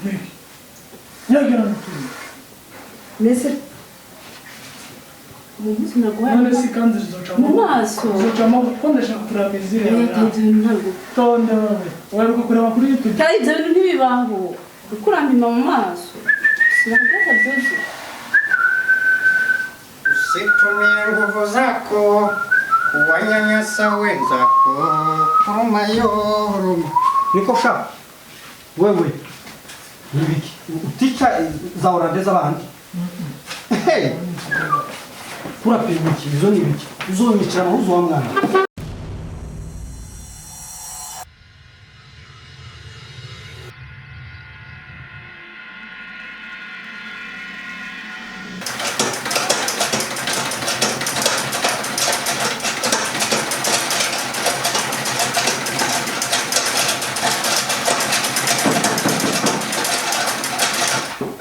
Niki? Nyagira n'utundi. Mbese Uyu munsi naguhaye None si kandi zizocamo. Mu maso. Zizocamo kuko ndashaka kuraba izire. Oya, ibyo bintu ntabwo. Tonde wewe. Weruka kureba kuri YouTube. Kandi ibyo bintu ntibibaho. Uriko urampima mu maso. Sinakubwira byuzuye. Usitumie nguvu zako kuwanyanyasa wenzako. Huruma yo huruma. Niko sha wewe nibiki utica za orande z'abandi. Hey! Kurapima iki? Izo ni ibiki? Uzonyicira amahuzu wa mwana.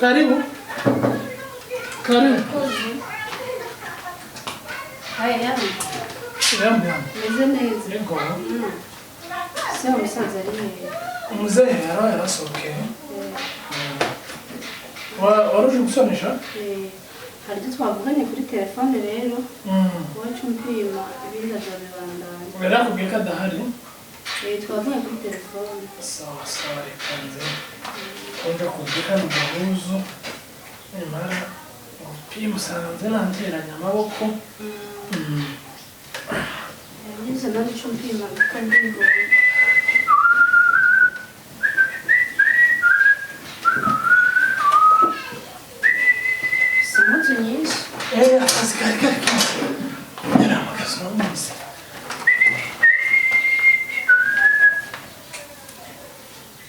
Karibu. Karibu. Aya yamwe. Yamwe yamwe. Meze neza. Yego. Se wa musaza ari hehe? Umuzehe yari yarasohokeye. Wari uje gusonesha? Hari ibyo twavuganye kuri telefone rero. Iwacu mpima ibindi azabibandanya. Yari yakubwiye ko adahari? Twavuganye kuri telefone. Sawa sawa, reka nze. Konje kubwira kano gahuzu. Nimara gupima usanze nanteranya amaboko. Yagize nawe icyo mpima kuko ndibonye. Si impuzu nyinshi. Akazi kari kari kenshi. Yari amakazi n'umunsi.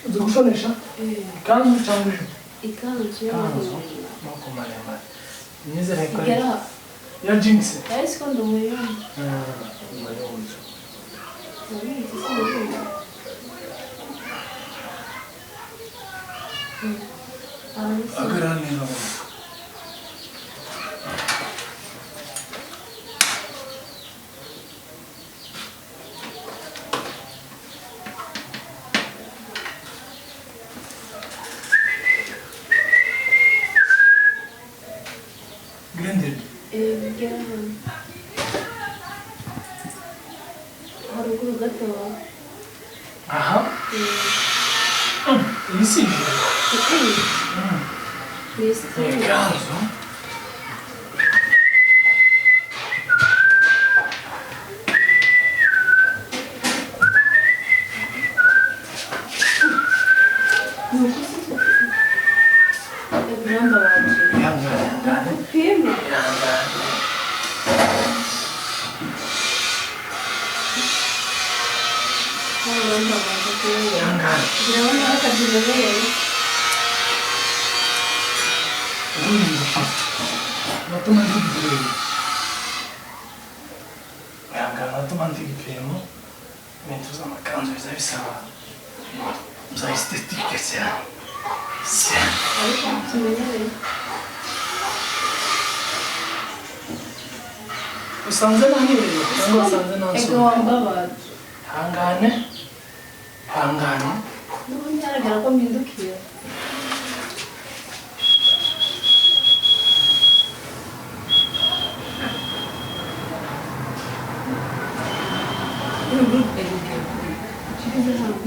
Uzi gushonesha? Ikanzu cyangwa ijipo? Ikanzu Ikanzu. y'amaboko. Amaboko maremare. Nizere ko ari Igera. ya jeans. Ariko ko ndi umuyonga. Umuyonga. Agarara neza. Grande. Bigera haruguru gato. Aha. Iyi si ijipo. Ni sitiri. Ikanzu. Ni uko se birambabaje. Ihangane. Pima. Ihangane. Birambabaje kubera. Ihangane. Ndabona batabyinobeye. Ubundi natuma ndi igipimo. Ihangane, natuma ndi igipimo. Ibintu z'amakanzu biza bisaba za estetike cyane. Ariko tumenyereye. Usanze nanireye cyangwa usanze Ego nansomye? wambabaje. Ihangane. Ihangane. N'ubundi haragara ko mpindukiye.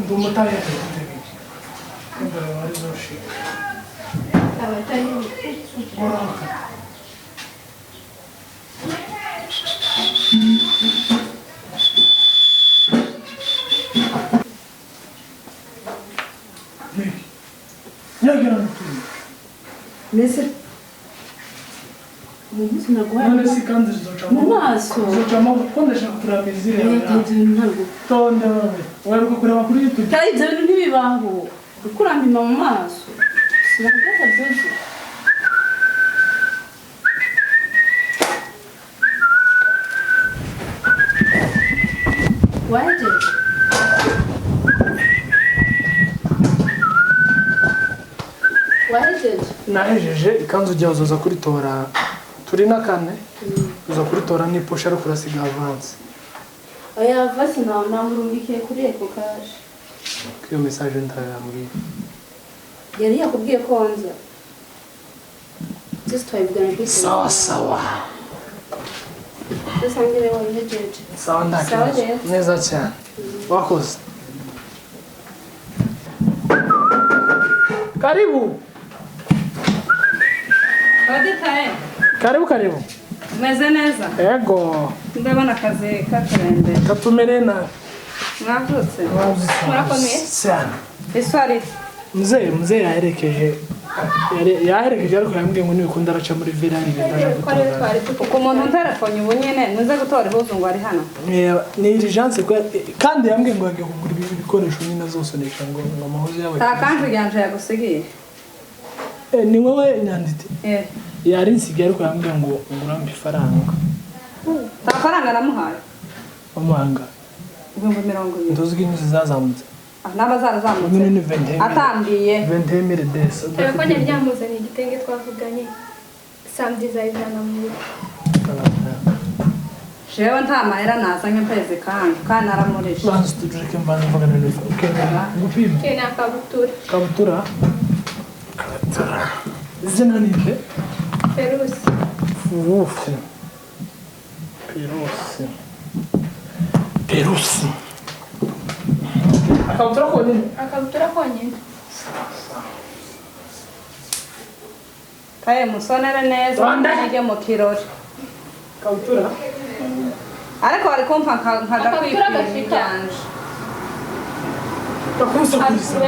Ndi umutayeri gutegeka. Imbere wari zoshika. Abatari Goroka. Niki? Nyagira n'utundi. Mbese Uyu munsi naguhaye None si kandi zizocamo. Mu maso. Zizocamo kuko ndashaka kuraba izire. Oya, ibyo bintu ntabwo. Tonde wewe. Weruka kureba kuri YouTube. Kandi ibyo bintu ntibibaho. Uriko urampima mu maso. Sinakubwira byuzuye. Wahejeje? Wahejeje? Nahejeje ikanzu ujya uzoza kuritora turi na kane uza kuritora n'iposha ariko urasiga avance. Oya, vasi namurungikiye kuri Eco Cash. Ko iyo message ndayambwiye. Yari yakubwiye ko wanza. Byose twabivugana kuri Sawa sawa. Dusangire wabihejeje. Sawa nta Sawa kibazo. rero. Neza cyane. Wakoze. Karibu. Baditaye. Karibu karibu. Umeze neza? Ego. Ndabona akazi katurembeye. Katumereye nabi. Mwavyutse? Murakomeye cyane. Iswari. Mzee yaherekeje. Yaherekeje ariko yambwiye ngo nibikunda araca muri villa hari ibintu aje gutunganya. Uko umuntu unterefonye ubu nyene muze gutora ihuzu ngo ari hano. Ni urgence kandi yambwiye ngo yagiye kugura ibikoresho nyine azosonesha ngo amahuzu yawe. Nta kanzu ryanje yagusigiye. Ni wowe nyandite. Yari nsigaye ariko yambwiye ngo ngurambe ifaranga. Nta faranga namuhaye. Wamuhanga. 20,000. Ntuzi ko inyuzi zazamutse. Naba zarazamutse. Atambiye. 21 des. Telefone ryamuzaniye igitenge twavuganye. Samedi zayivana mu rugo. Jewe nta mahera nazanye mpeze kandi kandi naramurishe. Banza tujurike mbanza mvugana neza. Okay. Gupima. Kena kabutura. Kabutura. Kabutura. Izina ni nde? Perusi. Furusi. Perusi. Perusi. Akabutura konyine. Akabutura konyine. Kaye musonere neza nige mu kirori. Kabutura. Ariko bari kumpa nkaja kwipima ibyanje. Bakumusakuriza.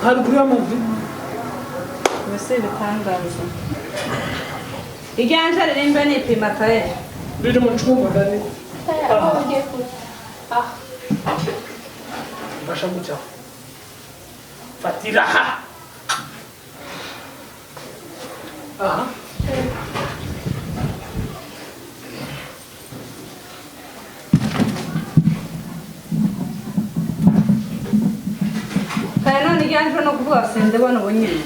Haruguru y'amavi. Mbese ibitangaza. Iryanje ririmbe nipima taye. Riri mu cumba dani. Aho ugiye kure. Ah. Mbasha guca. Fatira ha. Aha. Taye none iryanje no kuvuga sindibona ubu nyine.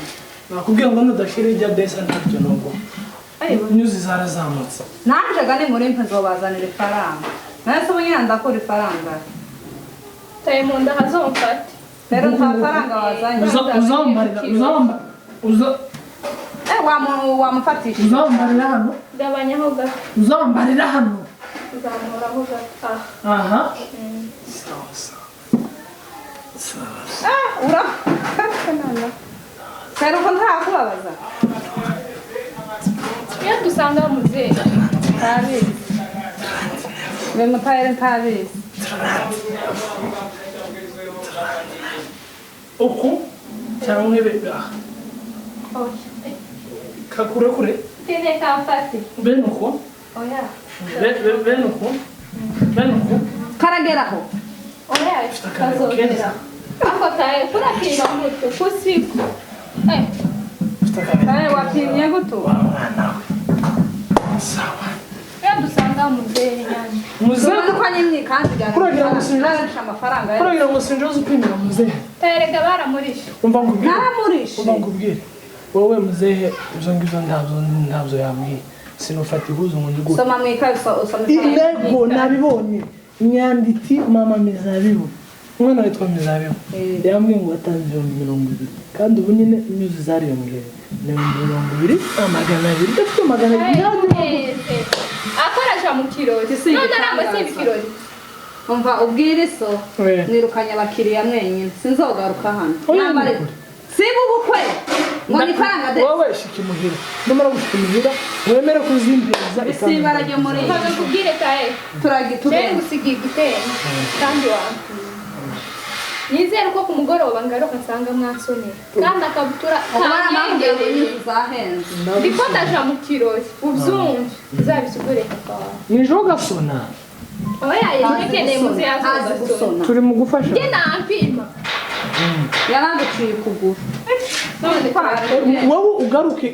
Nakubwiye ngo nudashira ijya desa ntabyo nubwo. Inyuzi zarazamutse. Nanje gani muri mpe nzobazanira ifaranga. Nase ubu nyine ndakura ifaranga. Taye mu nda hazomfate. Rero nta faranga wazanye. Uzambarira, uzambarira. Uza wamufatisha. Uzambarira hano. Gabanyaho gato. Uzambarira hano. Uzamuhoraho gato. Ah. Aha. Sawa sawa. Sawa. Ah, ura. Rero ko ntakubabaza. Iyo dusanga muzehe. Ntabizi. Bimutayere ntabizi. Uku cyangwa ibe aha. Kakure kure. Tene kamfate. Bene uko. Oya. Bene uko. Bene uko. Karageraho. Oya. Kazogera. Ako taye kurapima muto kusiku. Taye wapimye guto. Sawa. Iyo dusanga muzehe nyane. Muzehe ko nyimye kandi kuragira ngo sinjoze amafaranga. Kuragira ngo sinjoze upimira muzehe. Tayerega baramurishe. Umva ngubwire. Naramurishe. Umva ngubwire. Wowe muzehe ibyo ngibyo ntabyo yambwiye. Sinufata ihuzu ngo ndiguhe. Soma mwikaye usome. Intego nabibonye. Nyanditi mama mizabibu. Umwana witwa mizabibu. Yambwiye ngo watanze 20,000. Kandi ubu nyine inyuzi zariyongereye. Ni 20,200. Ndafite 200. Akoraja mu kirori. None arangwa si ibirori. Umva ubwire so mwirukanye abakiriya mwenyine sinzogaruka hano. Nambare. Siba ubukwe. Ngo ni faranga de. Wowe shika imuhira. Numara gushika imuhira wemere kuzimbiriza isiba rajya muri. Ntabwo kubwire taye. Turagitugenda. Gusiga igitenge kandi wampimye. Nizere ko ku mugoroba ngaruka nsanga mwansonera. Kandi akabutura kanyengereye. Zahenze. Ndiko ndaja mu kirori ubyumve uzabisigure papa wawe. Nijoro gasona. Oya yekeneye muze yazo. Turi mu gufasha. Nge nampima. Yaraguciye ukuguru. Wowe ugaruke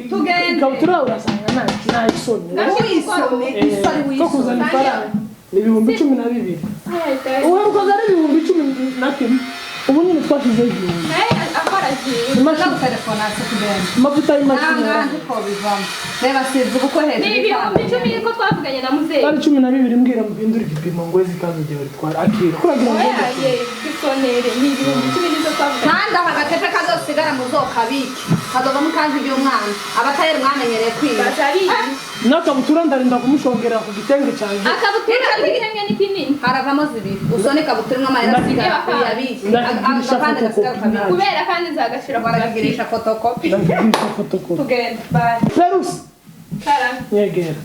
ikabutura urasanga nayisomye. Wisome isari wisome. Ko kuzana ifaranga ni 12,000. Uheruka ari 11,000. Ubu nyine twashizeho 1,000. Amavuta y'imashini. Reba sizi uko hejuru. Ni 10,000 ko twavuganye na muzehe. Ari 12 mbwira muhindure igipimo ngo zikazo gihe batwara akira. Kuragira ngo Musonere ni 10,000 nizo twavuga. Kandi aka gakepe kazosigara muzokabike kazovamo ikanzu ry'umwana abatayeri mwamenyereye kwiba. Bazabizi. N'akabutura ndarinda kumushongera ku gitenge cyanjye. Akabutura igitenge ni kinini. Haravamo zibiri usone ikabutura imwe amahera asigara uyabike. Ndakugurisha Agapande gasigara fotokopi ukabika. nanjye. Kubera kandi nzagashira ku gapira. Barakugurisha fotokopi. Ndakugurisha fotokopi. Tugenda bye. Perusi. Karame. Nyegera.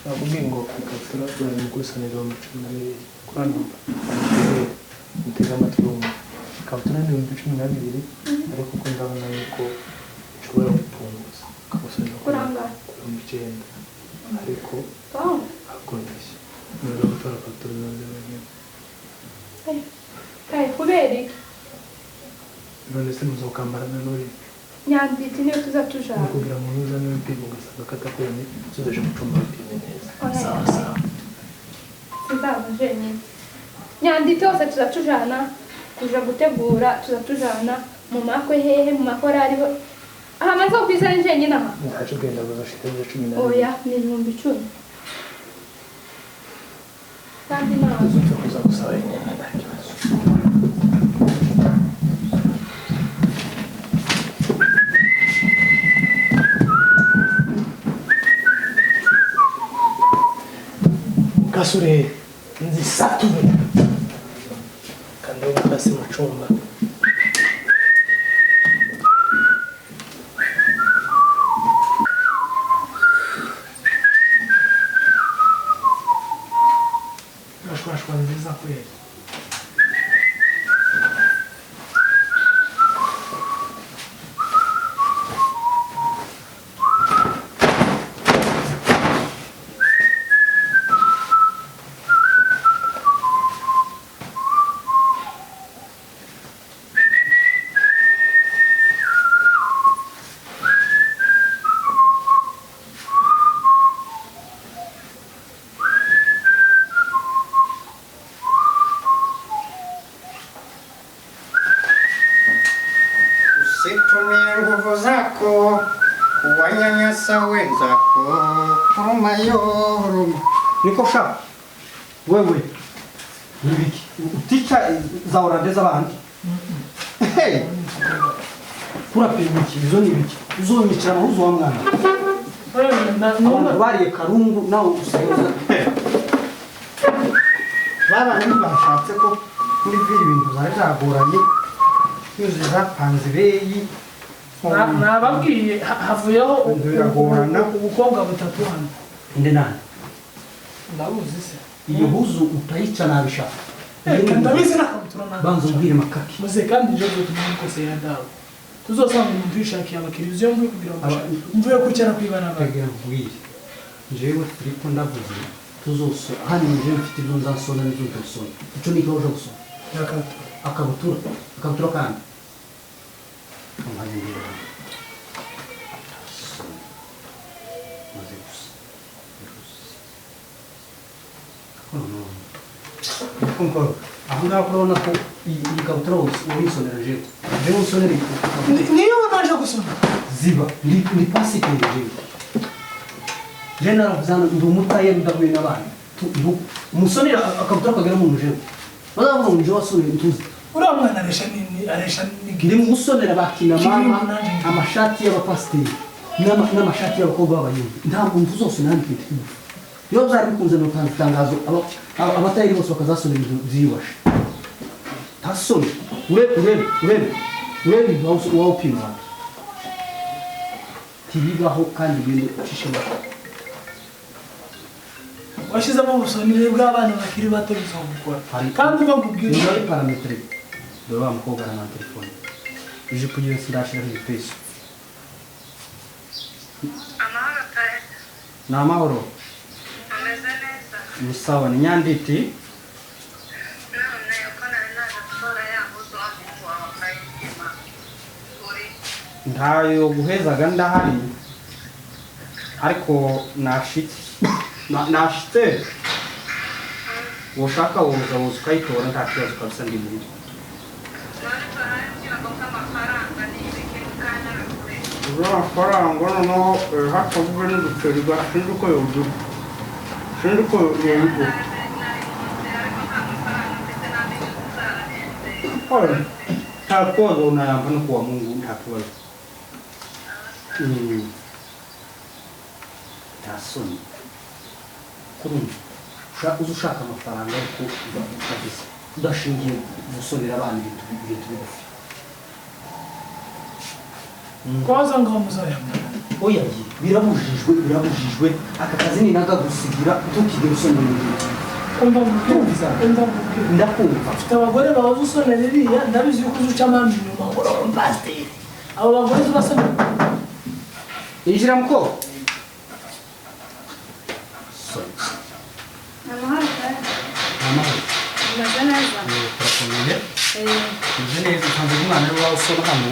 Nakubwiye ngo ikabutura baramukusanya 12,000 kurandura. Mutega amatwi wumve. Ikabutura ni 12,000 ariko uko ndabona yuko nshobora gupunguza. Kagusanira Kurangara. 9,000 ariko Oh. akondishya. Nubwo gutora ikabutura zanjye wenyine. Kaye kubera iki? None se muzokambarana n'uri Nyanditi niyo tuza tujana. kugira ngo nuzane ibipimo ugasanga katakwemye tuzaje gucumba bipime neza. Oya. Sawa sawa. Sinzaba jenyine. Nyanditi hose tuza tujana kuja gutegura tuza tujana mu makwe hehe mu makorari ho. Aha maze kwizana jenyine aha. Ntacu ugenda guzoshika 12,000. Oya ni 10,000. Kandi nazo. Uzupfa kuza gusaba wenyine nta kibazo. Gasore nzisature kandi mukase mu cyumba. Gashwashwa nziza kweli. Usitumie nguvu zako kuwanyanyasa wenzako. Huruma yo huruma. Niko sha wewe ni ibiki utica za oranje z'abandi? Hey! Kurapima iki? Izo ni ibiki uzonyicara amahuzo wa mwana? Abantu bariye karungu nawe usigaye. Baba ntibashatse ko muri biri ibintu zari zagoranye yuzuye zapanze ibeyi. Nababwiye havuyeho Biragorana. ubukobwa butatu hano. Inde nani? Ndabuzi se. Iyo huzu utayica nabishaka. Ndabizi n'akabutura nabi. Banza umbwire makaki. Muze kandi ejo bwo tumukosera dawe. Tuzosanga umuntu yishakiye abakiriya uziyo mvuye kugira ngo mvuye kucyara kwibarabara. Ndagira nkubwire. Jewe Filipo ndavuze tuzoso hano nje mfite ibyo nzasona n'ibyo ntosona. Ico ni ikibazo gusoma. N'akabutura. Akabutura. Akabutura kandi. Umwanya ngira. Maze gusa. Nkuko aho ngaho urabona ko iyi kabutura uyisonera jewe. Jewe usonera iyi kabutura. Niyo naje gusoma. Ziba ni pasiteri jewe. Je naravuze hano ndi umutaye ndahuye n'abana. Umusonera akabutura kagera mu jewe. Bazavuga ngo jewe wasonera intuzi. Uriya mwana aresha nini aresha nini. Ndi musonera bakina mama amashati y'abapasiteri n'amashati y'abakobwa b'abayuda. Ntabwo mvu zose nandika ikintu. Iyo byari bikunze no gutanga itangazo abatayeri bose bakazasonera ibintu byiyubashe. Ntasone urebe urebe urebe urebe wawupima ntibibaho kandi ibintu ucishemo. Washyizemo ubusonere bw'abana bakiri bato bizogukora. Kandi bakubwira ni muri parametre. Dore wa mukobwa na telefone. Ijipo yiwe sindashiraho ibipesu. Amahoro pe. Ni amahoro. Ameze neza. Ni sawa ni Nyanditi. None uko nari naje gutora ya mbuto wa muhungu wawe akayipima. Uri Ntayo guhezaga ndahari ariko nashitse. Nashitse. Woshaka woza woza ukayitora nta kibazo kabisa ndi murugo. Amafaranga noneho hatavuga n'uduceri sinzi uko yogura sinzi uko yogura. Nta kibazo unayamba no kuwa Mungu nta kibazo. Nta soni. Kurumva uza ushaka amafaranga ariko utagize udashingiye gusonera abana ibintu bigufi. Kwaza ngaho muzayambara. Oya birabujijwe aka kazi ni nagagusigira tukige usonera ibintu. Umva nkubwire ndakumva. Ufite abagore bahoze usonera iriya ndabizi yuko uzuca amande inyuma ngo uri umupasiteri. Abo bagore ubasonera. Injira mukobwa. Amahoro. Amahoro. Umeze neza? Turakomeye. Umeze neza nsanze umwana ari wawe usoma hano.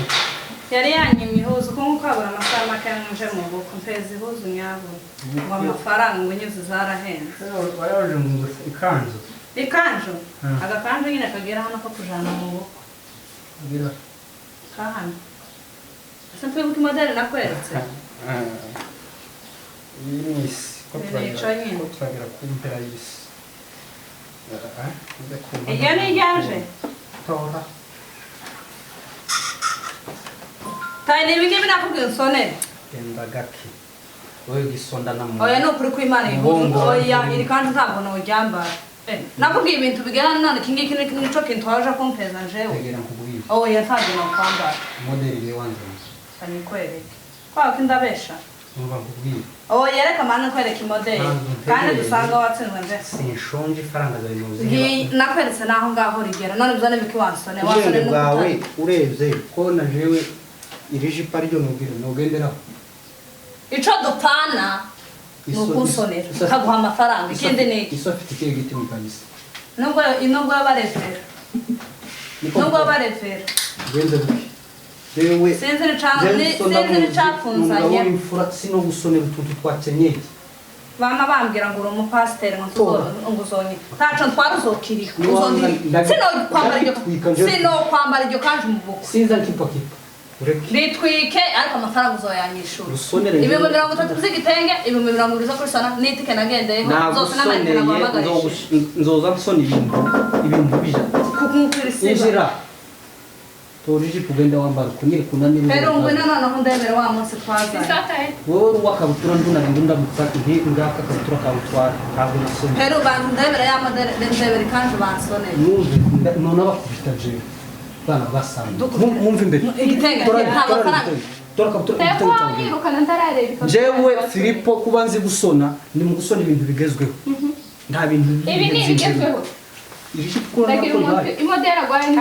Yari yanyimye ihuzu ko nkabura amasaha make nje mu bukwe mpeza ihuzu nyabo ngo amafaranga ngo inyuzi zarahenze. Wari waje mu ikanzu. Ikanzu? Agakanzu nyine kagera hano ko kujana mu bukwe. Kagera kahano. Ese twibuke imodeli nakweretse? Iyi ni isi. Ko turagera ku mpera y'isi. Iyo ni iryanje? Tora. Tayi ni ibingibi nakubwiye unsonere. Genda gake. Wowe gisonda na muntu. Oya ni ukuri kw'Imana ihuzu. Oya iri kandi ntabwo noryambara. Nakubwiye ibintu bigera none iki ngiki nico kintu waje kumpeza njewe. Tegera nkubwire. Oya ntabwo nokwambara. Modeli ni wanze. Kanikwereke. Kwa ko ndabesha. Numva nkubwire. Oya reka mana nkwereke imodeli. Kandi dusanga watsinzwe nje. Sinshonje ifaranga zawe muzi. Nakweretse naho ngaho rigera none bizane biki wansone. Wansone bwawe urebye ko na jewe iri jipo ariryo nubwire nugenderaho. Ico dupfana ni ukunsonera nkaguha amafaranga ikindi ni iki? Iso afite ikihe giti mu kanisa? Nubwo yabarevera. Nubwo yabarevera. Ugenze buke. Jewe sinzi n'icapfunzanye. Sino gusonera utuntu twakenyeye. Bama bambwira ngo uri umupasiteri ngo uzonye. Ntaco ntwara uzokiriha. Sino kwambara iryo kanju mu bukwe. Sinza nkipa kipa. Bitwike ariko amafaranga uzoyanyishura. 30,000 by'igitenge, 20,000 zo kuri sona n'itike nagendeyeho zose n'amayinite naguhamagaye. Nzoza nsona ibintu bija. Kukunkurisiba. Injira. Tora ijipo ugenda wambara ukunyere kunanira. Rero ngwino noneho ndebere wa munsi twazanye. Wowe wakabutura ndunarinde ndamutsa nti ngaka kabutura kabutwara ntabwo nasomye. Rero bantu ndebere ya modele ndebere ikanzu bansoneye. Numve none abakubita jewe. Bana basanga. Mumve imbere. Igitenge nta mafaranga. Tora kabutura igitenge. Jewe Filipo kuba nzi gusona ni mu gusona ibintu bigezweho. Nta bintu ibi ni ibigezweho. Imodeli agwaye ni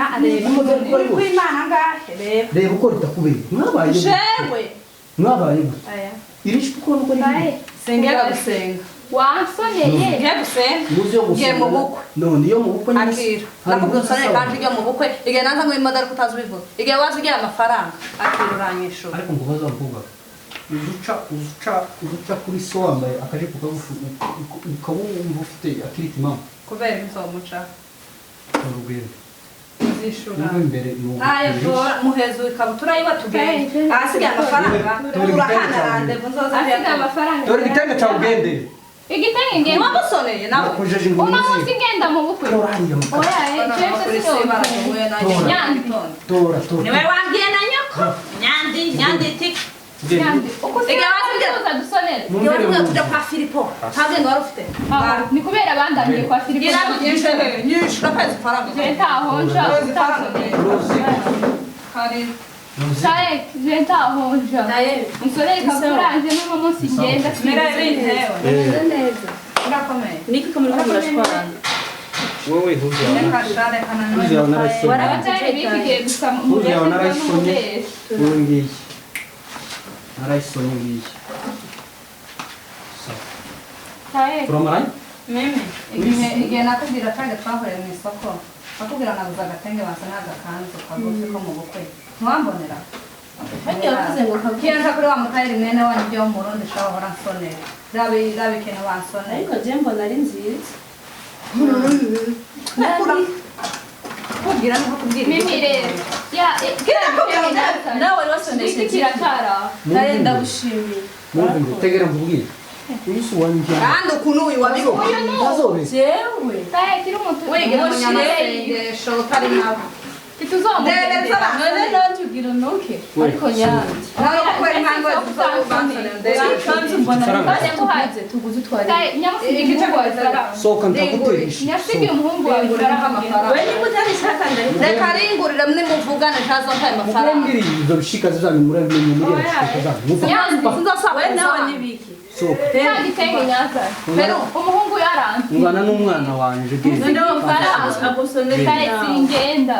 kw'Imana ngahe reba. Reba uko ritakubeye. Mwabaye. Jewe. Mwabaye. Iri jipo uko nuko ari. Sengera gusenga. Wansoneye. Ngiye gusenga. Muzi yo Ngiye mu bukwe. None iyo mu bukwe nyine. Akira. Nakubwiye usonere kandi ujya mu bukwe. Igihe nanza ngo imodeli kutazi ubivuga. Igihe waza ugira amafaranga. Akira uranyishura. Ariko ngo bazavuga. Uzuca kuri so wambaye akajipo kagufi ukaba wumva ufite akiriti mama. Kubera inzomuca. Urugendo. Nzishura. Numva imbere Ntayo tora muhezo ikabutura yiwa tugende. Ahasigaye amafaranga. Urahana randevu nzoza. Asigaye amafaranga. Dore igitenge cyawe ugende. Igitenge ngende. Wamusoneye nawe. Nakujeje ngo Uno munsi ngenda mu bukwe. Tora hariya mu Oya jewe Nyandi. Tora tora. Niwe wambwiye na nyoko. Nyandi nyandi tiki. Nyandi. Uko uza dusonera. Igihe wari kuja kwa Filipo. Ntabwo wari ufite. Ni kubera bandamiye kwa Filipo. Nyinshi urakwezi faranga. Je ntahonja utasoneye. Kare. Saye je ntahonja. Unsonere ikabutura n'uno munsi ngenda. Mera ibintu. Umeze neza. Urakomeye. Niki ko muriko murashwana? Wowe huzi yawe narayisomye. Abatari bikigiye gusa mu Huzi yawe narayisomye. Wowe ngiyi. Narayisomye ngiyi. Saye. Turamaranye? Mimi igihe nakubwira kandi twahuriye mu isoko nakubwira naguze agatenge basa n'agakanzu kagufi ko mu bukwe ntiwambonera. Harya wavuze ngo kagufi. Kiyanza kuri wa mutayeri mwene wanyu ibyo mu Burundi shaho hora nsonera. Rabi ikintu bansoneye. Ariko je mbona ari nziza. Kubwira ni nko kubwira. Mimi rero. Ya Nawe wari wasonesheje kiratara. Nawe ndagushimiye. Mwumve ngo tegera nkubwire. Uyu si uwanjye. Kandi ukuntu uyu wabibonye. Ntazobe. Jewe. Saye kiri umuntu. Wigira umunyamasengesho utari nabo. Ntituzomugendera. None nanjye ugira unuke ariko nyange Nawe kubera impamvu tuzobansonera ndebe. kandi mbona Ifaranga. tuguze tuguze utware Nyamusigiye umuhungu wawe ifaranga. Sohoka ntaguterisha. Nyasigiye umuhungu wawe ifaranga. We niba utabishaka ndahita. Reka ringurire nimuvugane ntazontaye amafaranga. Mubwire ibyo bishikazi zanyu murabimenye muri ya zanyu. Muva. Nyange. Sinzosaba We nawe nibiki. Sohoka. Nta gitenge nyaza. Peru. Umuhungu yaranze. Ungana n'umwana wanje genda. Noneho agusonera Kare singenda.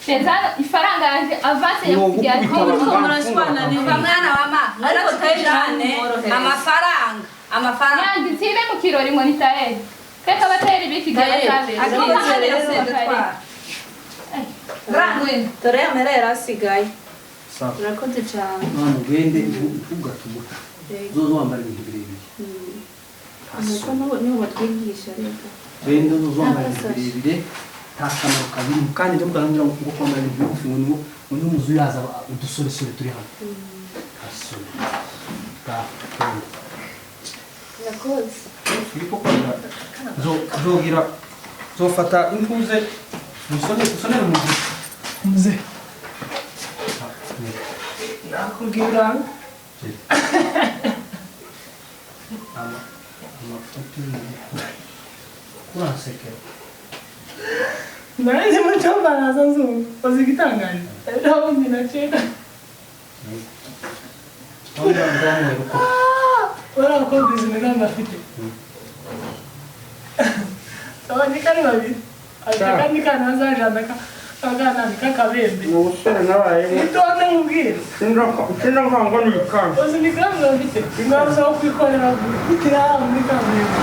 Tezana ifaranga yanje avance nyamusigiye Ni ati ugukubita murashwana ni Umva mwana wa ma. Ariko tayirane Amafaranga. Amafaranga. Nyange nsibe mu kirori ngo ni tayeri. Keka abatayeri b'iki gihe Tayeri. batabeshya. Akira rero Tayeri. Grandwin. Dore ya mera yarasigaye. Sawa. Urakoze cyane. Mwana ugende ntugate umuco. Uzoze wambara ibintu birebire. Nuko nibo batwigisha reka. Genda uzoze wambara ibintu birebire nta kamaro kabirimo kandi njya mugana ngira ngo kwambara ibintu bigufi ngo niwo ngo niwo muzu yaza udusoresore turi hano. Kasore. Genda. Urakoze. Filipo kwambara nzogira nzofata impuze musone usonere mu gihe. Mzee nakubwira Amafuti kuransekera. Nanjye mu cyumba naza nzumva uzi igitangaje ntabwo naceka. Bariya bakobwa izi migambi bafite abanye ko ari babiri afite akandi kana azajana akana k'akabembe. Mu busore nabayemo. Itonde nkubwire. Sinakangwa n'ibikanga. Uzi imigambi bafite imigambi zo kwikorera gutira muri kaburimbo.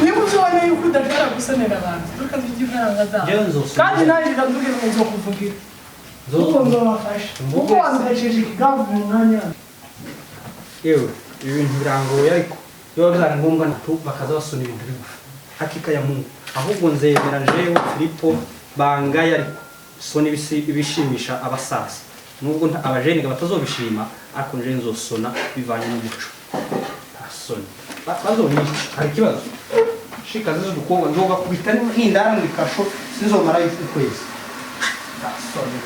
Niba uzibona yuko udashobora gusonera abantu tukazirya ifaranga zabo Njyewe nzosonera. kandi nanjye ndamubwira ngo nzokuvugira kuko nzobafasha kuko wamfashije ikigambi mu mwanya. Yewe ibintu birangoye ariko biba byari ngombwa natu bakaza basona ibintu bigufi. Hakika ya Mungu ahubwo nzemera jewe Filipo bangaye ariko sona ibishimisha abasaza nubwo abajeniga batazobishima ariko nje nzosona bivanye n'umuco. Asona bazonyica hari ikibazo shikazi z'udukobwa nzogakubita n'indara mu ikasho sinzomara ukwezi. Asona.